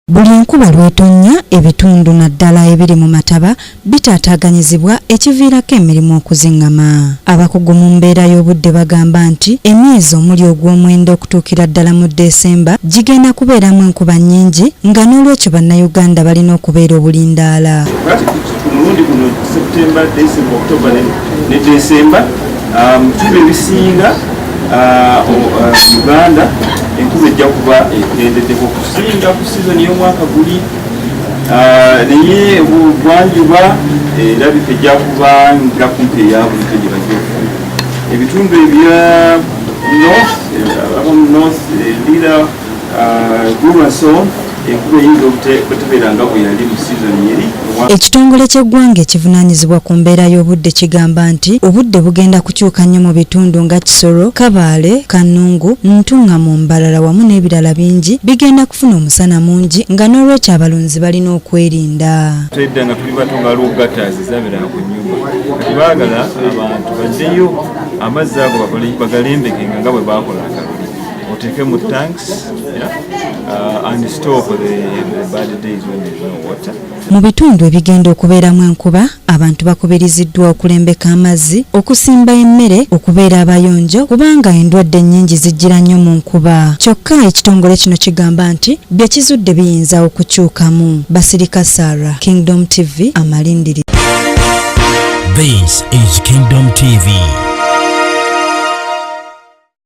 Buli enkuba lw'etonnya, ebitundu naddala ebiri mu mataba bitaataaganyizibwa ekiviirako emirimu okuzingama. Abakugu mu mbeera y'obudde bagamba nti emyezi omuli ogw'omwenda okutuukira ddala mu December gigenda kubeeramu enkuba nnyingi nga n'olwekyo Bannayuganda balina okubeera obulindaala. Kati ku mulundi guno September, December, October ne December, bitundu ebisinga Uganda enkuba ejja kuba ekendeddeko okusinga ku sizoni y'omwaka guli, naye bwanjuba erabika ejja kuba nga kumpi eya bulijjo gye bajja okufuna. Ebitundu ebya north, abamu north, Lira, Gulu and so on, enkuba eyinza obutabeera nga bwe yali mu sizoni eri. Ekitongole ky'eggwanga ekivunaanyizibwa ku mbeera y'obudde kigamba nti obudde bugenda kukyuka nnyo mu bitundu nga Kisoro, Kabaale, Kanungu, Ntungamo, Mbarara wamu n'ebirala bingi bigenda kufuna omusana mungi nga n'olwekyo abalunzi balina okwerinda. Twedda nga tuli bato nga waliwo gutters ezabeeranga ku nnyumba. Kati baagala abantu baddeyo amazzi ago bagalembeke nga bwe baakolanga luli, oteeke mu tanks, yeah, and store for the bad days when there's no water. Mu bitundu ebigenda okubeeramu enkuba, abantu bakubiriziddwa okulembeka amazzi, okusimba emmere, okubeera abayonjo kubanga endwadde nnyingi zijjira nnyo mu nkuba. Kyokka ekitongole kino kigamba nti bye kizudde biyinza okukyukamu. Basirika Sarah, Kingdom TV, amalindiri. This is Kingdom TV.